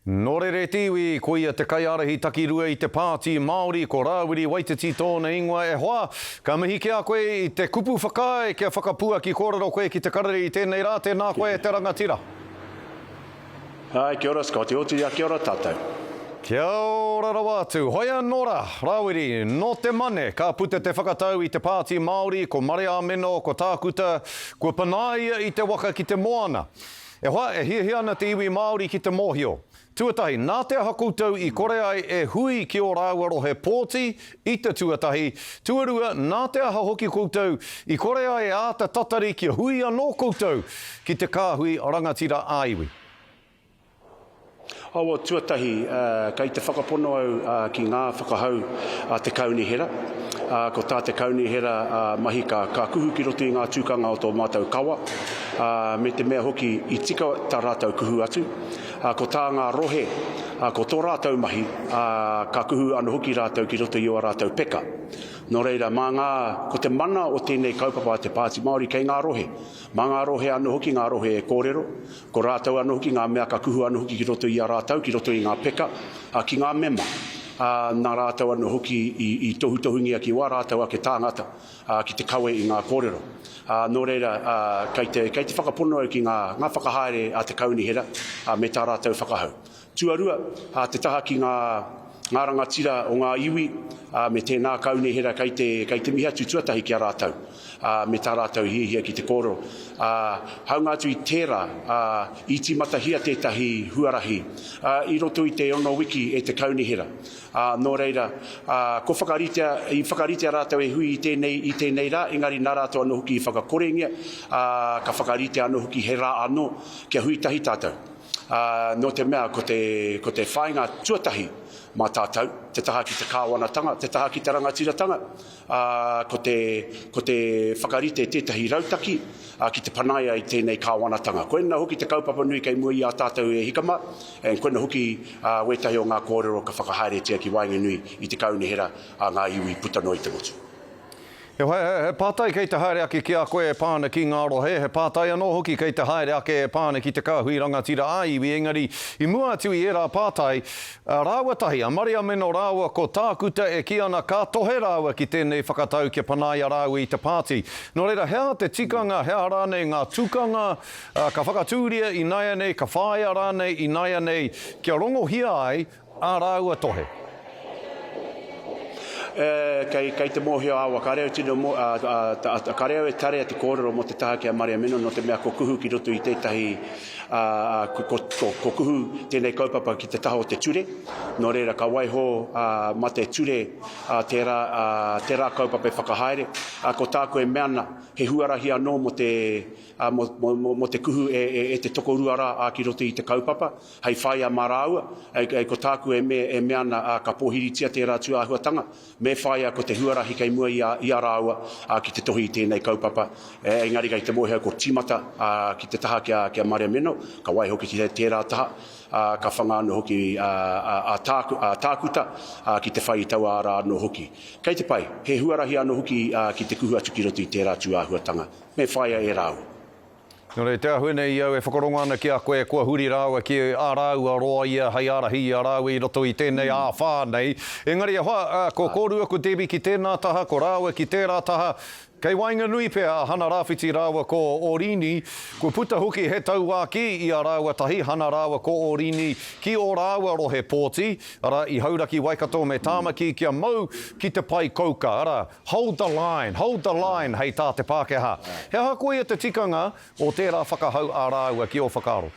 Nō reira e te iwi, ko ia te kaiārahi takirua i te Pāti Māori, ko Rāwiri Waititi tōna ingoa. E hoa, ka mihi ki a koe i te kupu whakaae kia whakapuaki kōrero koe ki te karere i tēnei rā, tēnā koe e te rangatira. Āe, kia ora Scotty, otirā kia ora tātou. Kia ora rawa atu. Hoi anō rā, Rāwiri, nō te Mane ka puta te whakatau i te Pāti Māori, ko Mare Āmeno, ko Tākuta, kua panaia i te waka ki te moana. E hoa, e hiahia ana te iwi Māori ki te mōhio. Tuatahi, nā te aha koutou i kore ai e hui ki ō rāua rohe pōti i te tuatahi? Tuarua, nā te aha hoki koutou i kore ai e āta tatari kia hui anō koutou ki te kāhui rangatira ā-iwi? Awa, tuatahi, kei te whakapono au ki ngā whakahau a te kaunihera. Ko tā te kaunihera mahi ka kuhu ki roto i ngā tūkanga o tō mātou kawa, me te mea hoki i tika tā rātou kuhu atu. Ko tā ngā rohe, ko tō rātou mahi, ka kuhu anō hoki rātou ki roto i ō rātou peka. Nō reira, mā ngā, ko te mana o tēnei kaupapa a te Pāti Māori kei ngā rohe. Mā ngā rohe anō hoki ngā rohe e kōrero, Ko rātou anō hoki ngā mea ka kuhu anō hoki ki roto i a rātou, ki roto i ngā peka, ā, ki ngā mema, ā, nā rātou anō hoki i, i tohutohungia ki wā rātou ake tāngata, ā, ki te kawe i ngā kōrero. Ā, nō reira, ā, kei te, kei te whakapono au ki ngā, ngā whakahaere a te kaunihera, ā, me tā rātou whakahau. Tuarua, ā, te taha ki ngā, ngā rangatira o ngā iwi, ā, me tēnā kaunihera kei te, kei te mihi atu tuatahi ki a rātou, ā, me tā rātou hiahia ki te kōrero. Ā, hāunga atu i tērā, ā, i tīmatahia tētahi huarahi, ā, i roto i te ono wiki e te kaunihera. Ā, nō reira, ā, kua whakaritea, i whakaritea rātou e hui i tēnei, i tēnei rā, engari nā rātou anō hoki i whakakorengia, ā, ka whakaritea anō hoki he rā anō kia hui tahi tātou. Ā, nō te mea ko te, ko te whāinga tuatahi mā tātou, te taha ki te kāwanatanga, te taha ki te rangatiratanga, ā, ko te, ko te whakarite tētahi rautaki, ā, ki te panaia i tēnei kāwanatanga. Koinā hoki te kaupapa nui kei mua i a tātou e hika mā, and koinā hoki, ā, wētahi o ngā kōrero ka whakahaeretia ki waenganui i te kaunihera a ngā iwi puta noa i te motu. He, he pātai kei te haere ake ki a koe e pā ana ki ngā rohe, he pātai anō hoki kei te haere ake e pā ana ki te kāhui rangatira ā-iwi, engari i mua atu i ērā pātai, rāua tahi, a Mariameno rāua ko Tākuta e kī ana ka tohe rāua ki tēnei whakatau kia panaia rāua i te pāti. Nō reira, he aha te tikanga, he aha rānei ngā tukanga ka whakatūria ināianei, ka whāia rānei ināianei kia rongohia ai ā rāua tohe. E, kei, kei te mōhio awa, kare au tino mō, a, a, a, a, kare au e tarea te kōrero mō te taha ki a Mariameno nō te mea ko kuhu ki roto i tētahi, a, a, ko, ko, ko, ko kuhu tēnei kaupapa ki te taha o te ture, nō reira ka waiho a, ma te ture a, tērā, a, tērā kaupapa e whakahaere. A, ko tāku e mea ana, he huarahi anō mō te, a, mō, mō, mō, mō te kuhu e, e, e te tokorua rā a, ki roto i te kaupapa. Hei whāia mā rāua, e, ko tāku e me, e mea ana, ā, ka pōhiritia tērā tūāhuatanga, me whāia ko te huarahi kei mua i a, i a rāua, ā, ki te tohi i tēnei kaupapa. E, engari kei te mōhio ko tīmata, ā, ki te taha ki a, ki a Mariameno, ka waiho ki te, tērā taha, ā, ka whanga anō hoki, ā, ā, a tāku, a tākuta, ā, ki te whai i taua ara anō hoki. Kei te pai, he huarahi anō hoki, ā, ki te kuhu atu ki roto i tērā tūāhuatanga, me whāia e rāua. Nō reira, te āhua nei i au e whakarongo ana ki a koe, kua huri rāua ki ā rāua roa ia hei ārahi i a rāua i roto i tēnei āwhā nei. Engari e hoa, ko kōrua ko Debbie ki tēnā taha, ko rāua ki tērā taha, kei waenganui pea a Hana Rāwhiti rāua ko Orini. Kua puta hoki he tauākī i a rāua tahi, Hana rāua ko Orini, ki ō rāua rohe pōti, arā, i Hauraki, Waikato me Tāmaki kia mau ki te pae kouka, arā, Hold the line, hold the line hei tā te Pākehā. He aha koia te tikanga o tērā whakahau a rāua ki ō whakaaro?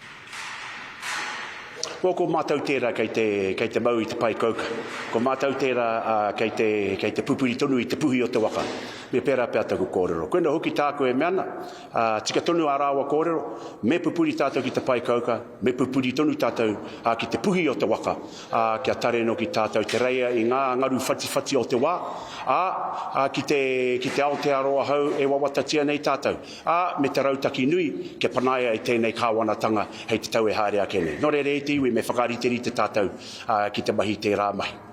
Ko, ko mātou tērā kei te, kei te mau i te pae kouka. Ko mātou tērā, ā, kei te, kei te pupuri tonu i te puhi o te waka. Me pērā pea taku kōrero. Koinā hoki tāku e mea ana, ā, tika tonu ā rāua kōrero, me pupuri tātou ki te pae kouka, me pupuri tonu tātou, ā, ki te puhi o te waka. ā, kia tare noki tātou te reia i ngā ngaru whatiwhati o te wā, ā, ā, ki te, ki te Aotearoa hou e wawatatia nei tātou, ā, me te rautaki nui kia panaia i tēnei kāwanatanga hei te tau e haere ake nei. Nō reira e te iwi me whakariterite tātou, ā, ki te mahi tērā mahi.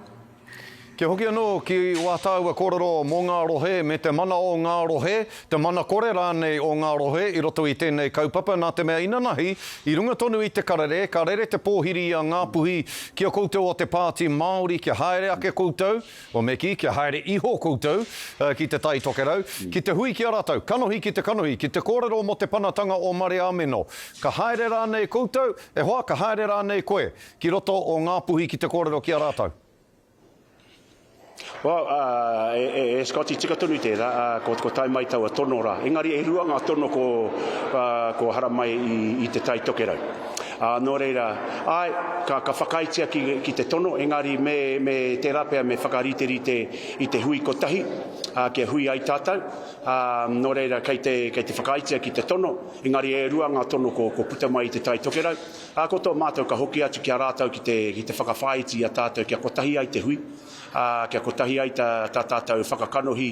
Kia hoki anō ki wā tāua kōrero mō ngā rohe me te mana o ngā rohe, te mana kore rānei o ngā rohe i roto i tēnei kaupapa nā te mea inanahi i runga tonu i te karere ka rere te pōhiri i a Ngāpuhi ki a koutou o te Pāti Māori kia haere ake koutou, o me kī, kia haere iho koutou ki Te Tai Tokerau, ki te hui ki a rātou, kanohi ki te kanohi, ki te kōrero mō te panatanga o Mareameno. Ka haere rānei koutou, e hoa, ka haere rānei koe ki roto o Ngāpuhi ki te kōrero ki a rātou? Well, uh, e, e, e Scotty, tika tonu tērā, uh, ko, ko tae mai taua tono rā. Engari e rua ngā tono ko, uh, ko haramai i, i te Tai Tokerau. Uh, nō reira, ai, ka, ka whakaaetia ki, ki te tono, engari me, me tērā pea me whakariterite i te hui kotahi, uh, kia hui ai tātou. Uh, nō reira, kei te, kei te whakaaetia ki te tono, engari e rua ngā tono ko, ko puta mai i te Tai Tokerau. Ā, ko tō mātou ka hoki atu ki a rātou ki te, ki te whakawhāiti i a tātou kia kotahi ai te hui, ā, kia kotahi ai tā, tā tātou whakakanohi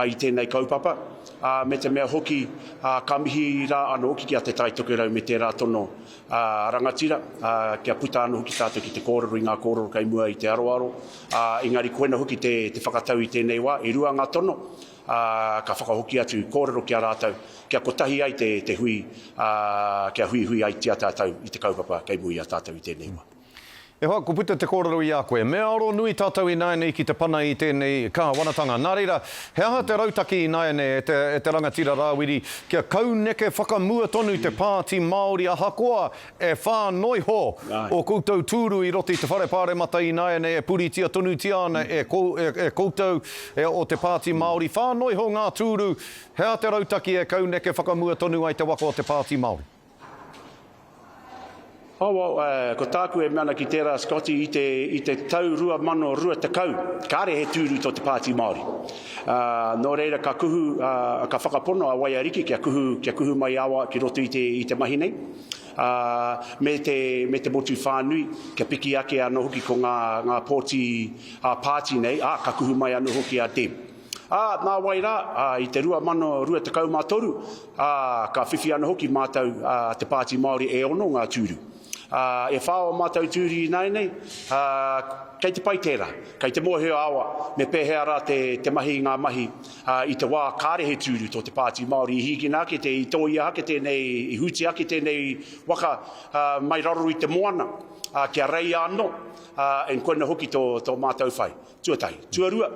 i tēnei kaupapa, ā, me te mea hoki, ā, ka mihi rā anō hoki ki a Te Tai Tokerau me tērā tono, ā, rangatira, ā, kia puta anō hoki tātou ki te kōrero i ngā kōrero kei mua i te aroaro, ā, engari koina hoki te, te whakatau i tēnei wā, e rua ngā tono, ā, ka whakahoki atu kōrero ki a rātou, kia kotahi ai te, te hui, ā, kia huihui aitia tātou i te kaupapa kei mua i a tātou i tēnei wā. E hoa, kua puta te kōrero i a koe. Me aro nui tātou ināianei ki te pana i tēnei kāwanatanga. Nā reira, he aha te rautaki ināianei e te, e te rangatira Rāwiri kia kauneke whakamua tonu te Pāti Māori ahakoa E whā noiho o koutou tūru i roto i te Whare Pāremata ināianei e puritia tonutia ana e koutou e o te Pāti Māori. Whā noiho ngā tūru, he aha te rautaki e kauneke whakamua tonu ai te waka o te Pāti Māori? Oh, well, uh, ko tāku e mea ana ki tērā, Scotty, i te, i te tau 2020, kāre he tūru tō te Pāti Māori. Uh, nō reira ka kuhu, uh, ka whakapono a Waiariki kia kuhu, kia kuhu mai awa ki roto i te, i te mahi nei. Ā, me te, me te motu whānui, kia piki ake anō hoki ko ngā, ngā pōti ā-pāti nei, ā, ka kuhu mai anō hoki a Deb. Ā, nāwai rā, ā, i te 2023, ā, ka whiwhi anō hoki mātou, ā, te Pāti Māori e ono ngā tūru. Ā, e whā o mātou tūru ināianei, ā, kei te pai tērā. Kei te mōhio a Awa me pēhea rā te, te mahi i ngā mahi, ā, i te wā kāre he tūru tō te Pāti Māori i hīkina ake te, i tōia ake tēnei, i hūtia ake tēnei waka, ā, mai raro i te moana, ā, kia reia anō, ā, and koina hoki tō, tō mātou whai. Tuatahi. Tuarua,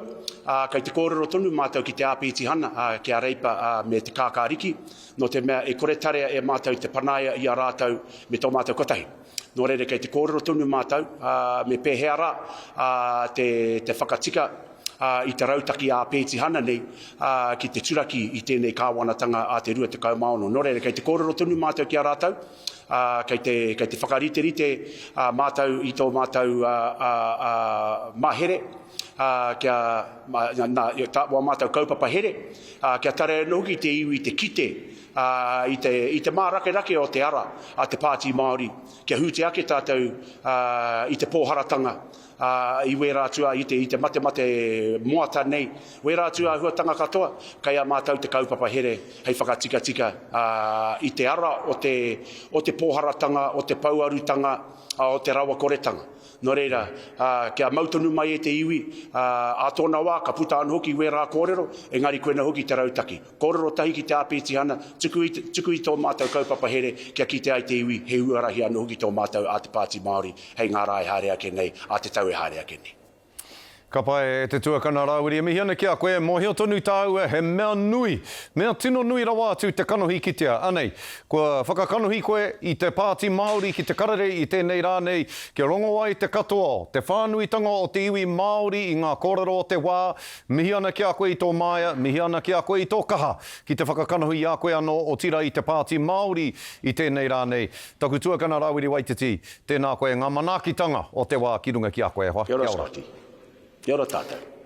ā, kei te kōrero tonu mātou ki te āpitihana, ā, ki a Reipa, ā, me Te Kākāriki, nō te mea e kore tarea e mātou te panaia i a rātou me tō mātou kotahi. Nō reira kei te kōrero tonu mātou, ā, me pēhea rā, ā, te, te whakatika, ā, i te rautaki ā-pētihana nei, ā, ki te turaki i tēnei kāwanatanga a te 26. Nō reira kei te kōrero tonu mātou ki a rātou, ā, kei te, kei te whakariterite, ā, mātou i tō mātou, ā, ā, ā, mahere, ā, kia, nā, tā, wā mātou kaupapa here, ā, kia tarea anō hoki te iwi te kite, ā, i te, i te mārakerake o te ara a te Pāti Māori, kia hūtia ake tātou, ā, i te pōharatanga, ā, i wērā atu, i te, i te matemate moata nei, wērā atu āhuatanga katoa, kei a mātou te kaupapa here hei whakatikatika, ā, i te ara o te, o te pōharatanga, o te pouarutanga, ā, o te rawakoretanga. Nō reira, ā, kia mau tonu mai e te iwi, ā, ā tōna wā ka puta anō hoki wērā kōrero, engari koina hoki te rautaki. Kōrero tahi ki te āpitihana, tuku i, tuku i tō mātou kaupapa here kia kite ai te iwi he huarahi anō hoki tō mātou a te Pāti Māori hei ngā rā e haere ake nei, ā te tau e haere ake nei. Ka pai e te tuakana Rāwiri, e mihi ana ki a koe, mōhio tonu tāua he mea nui, mea tino nui rawa atu te kanohi kitea. Anei, kua whakakanohi koe i te Pāti Māori ki te karere i tēnei rā nei, kia rongo ai te katoa, te whānuitanga o te iwi Māori i ngā kōrero o te wā, mihi ana ki a koe i tō māia, mihi ana ki a koe i tō kaha ki te whakakanohi i a koe anō, otirā i te Pāti Māori i tēnei rā nei. Taku tuakana Rāwiri Waititi, Tēnā koe, ngā manaakitanga o te wā ki runga ki a koe e hoa. Kia ora Scotty. Kia ora tātou.